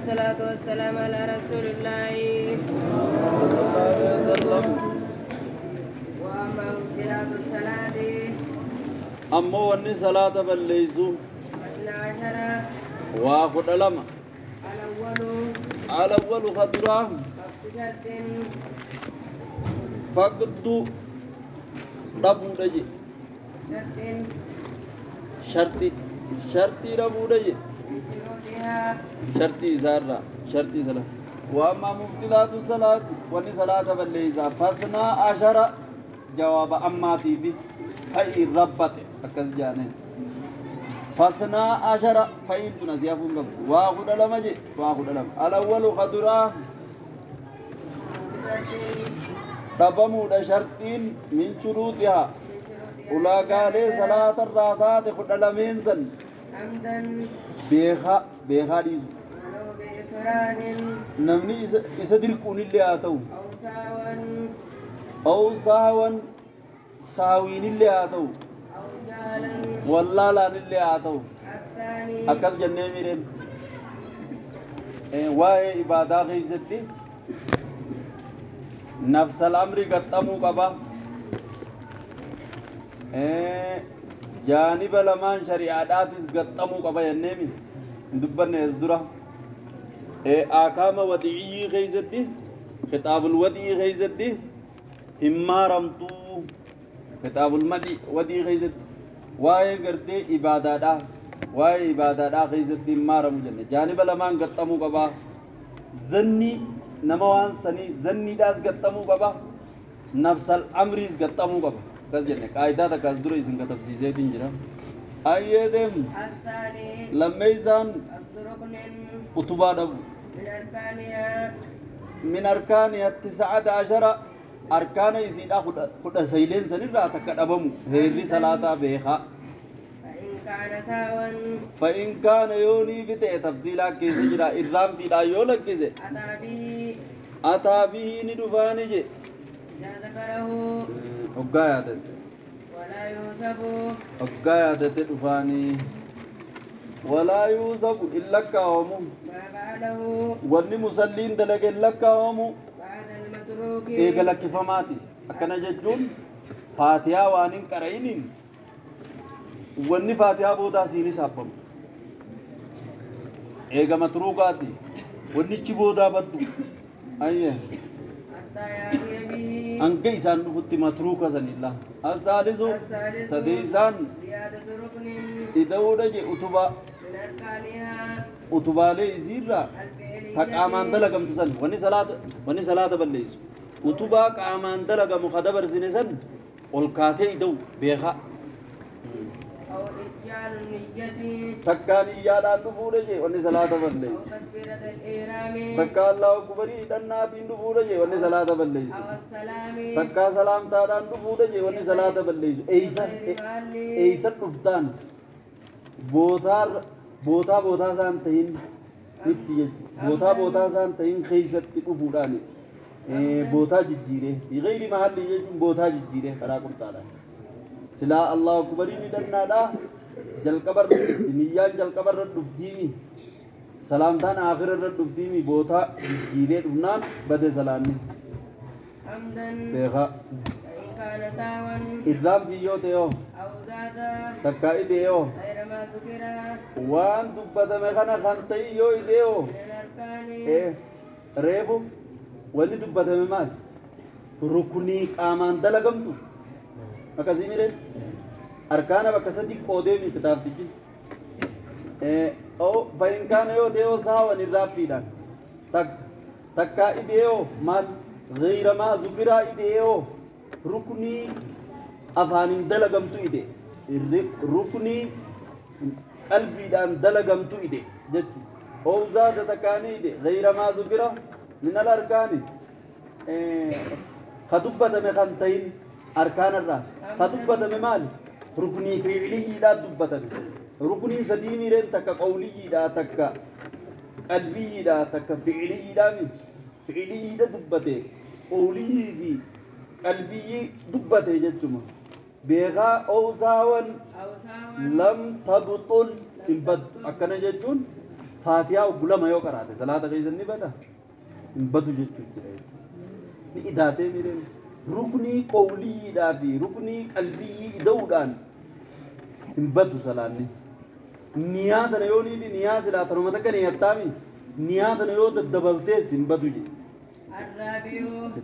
والصلاة والسلام على رسول الله. وأما مبطلات الصلاة ammoo wanni salaata balleeysu 12. Waa 12. الأول alawwalu ka duraa فقد شرط. Faqdu dhabuudha je. شرط. Sharti, shartii dhabuudha je. من شروطها. Shartii isaarraa, shartii sala. وأما مبطلات الصلاة, wanni salaata balleeysaa, 12. Jawaaba ammaatiifi fa'i rabbate akkas jaaneen. 12 fa'iin tun asii hafuun qabdu. Waa 12 je, waa 12. Alawwalu ka duraa شرط. Dhabamuudha shartiin min shuruuxihaa, من شروطها. Ulaagaalee salaatarraa taate 12n san. عمدا. Beekaa, beekaa dhiisu. ولو بإكراه. Namni isa dirquunillee haa ta'u. أو سهوا. أو سهوا, saawiinillee haa ta'u. أو جهلا. Wallaalaanillee haa ta'u. الثاني Akkas jennee miireen waa'ee ibaadaa keessatti nafsal amri gaxxamuu qaba, jaaniba lamaan shari'aadhaatis gaxxamuu qaba jenneemi hin dubbanne as dura. Akaama wadi'iyyii keessatti, kitaabul wadii keessatti hin maaramtuu. Kitaabul wadii keessatti waa'ee gartee ibaadaadhaa, waa'ee ibaadaadhaa keessatti hin maaramu jenne. Jaaniba lamaan gaxxamuu qaba, zanni nama waan sanii zanniidhaas gaxxamuu qaba, nafsal amriis gaxxamuu qaba akkas jenne. Qaayidaa takka as dura isin katabsiiseetiin jira. Ayyee, deemu. الثاني Lammeeysaan فقد ركن. Utubaa dhabu. من أركانها. من أركانها 19, arkaana isiidha 19n sanirraa takka dhabamu heerri salaataa beekaa. فإن كان سهوا. فإن كان, yoonii bite, tafsiilaa keessa jira, irraan fiidhaa yoo lakkise, أتى به. أتى به, ni dhufaani je. إذا ذكره. Hoggaa yaadate. ولا يحسب. Hoggaa yaadate dhufaanii. ولا يحسب, in lakkaawamu. ما فعله. Wanni musalliin dalage in lakkaawamu. بعد المتروك. Eega lakkifamaati. Akkana jechuun faatiyaa waan hin qara'iniin wanni faatiyaa boodaa siin hisaabbamu. Eega matruukaati wannichi boodaa baddu ayye. حتى يأتي به. Hanga isaan dhufutti matruuka sanilla. الثالث, الثالث sadeeysaan زيادة ركن. Ida'uudha je utubaa. من أركانها. Utubaalee isiirraa الفعلية. Ta qaamaan dalagamtu san. Wanni salaata balleessu utubaa qaamaan dalagamu ka dabarsine san ol kaatee ida'u beekaa. أو إتيان النية. Takkaan iyyaadhaan dhufuudha jee wanni salaata أو balleessu. تكبيرة الإحرام. Takka allahu akbarii hidhannaatiin dhufuudha jee wanni salaata balleessu. أو السلام. Takkaa salaamtaadhaan dhufuudha jee wanni salaata balleessu. Eeysa غير محل. eeysa dhuftaan? Bootaa, bootaa, bootaa isaan tahin itti jechuudha. Bootaa, bootaa isaan tahin keeysatti dhufuudhaan bootaa jijjiiree, بغير محل jechuun bootaa jijjiiree karaa qurxaadhaan. Silaa allahu akbariin hidhannaadhaa jalqabarra dhufti, niyyaan jalqabarra dhuftiimi, salaamtaan aakhirarra dhuftiimi, bootaa jijjiiree dhufnaan bade salaanni. عمدا. Beekaa. فإن كان سهوا. Irraan biyyoo ta'e. أو زاد. Takkaa ideeyoo. غير ما ذكر. Waan dubbatame kana kan ta'e yoo ideeyoo. من الأركان. Reefu wanni dubbatame maal? Rukunii qaamaan dalagamtu akkasii mireen arkaana bakka sadi qoodeemi kitaabtichi. فإن كان yoo ta'e, سهوا, irraaffiidhaan takka takkaa ideeyoo maal غير ما ذكر ideeyoo, ruknii afaaniin dalagamtu ide, ruknii qalbiidhaan dalagamtu ide jechu. أو زاد, takkaanii ide, غير ما ذكر من الأركان, ka dubbatame kan tahin arkaanarraa. Ka dubbatame maali? Ruknii fiicliyyiidhaa dubbatame. Ruknii sadii miireen? Takka qawliyyiidhaa, takka qalbiyyiidhaa, takka fiicliyyiidhaa. Mi fiicliyyiidha dubbate, qawliyyii fi qalbiyyii dubbate jechuma beekaa. أو سهوا أو سهوا. لم تبطل, hin baddu. Akkana jechuun Faatihaa oggu lama yoo qaraate salaata keessa ni bada hin badu jechuu jira jechuudha. Ni idaatee miidhee ruknii qawliidhaa fi ruknii qalbii ida'uudhaan hin badu salaanni. Niyaa tana yoo niifi niyaa silaa tanuma takka niyattaami niyaa tana yoo daddabaltees hin badu jedhe. الرابع.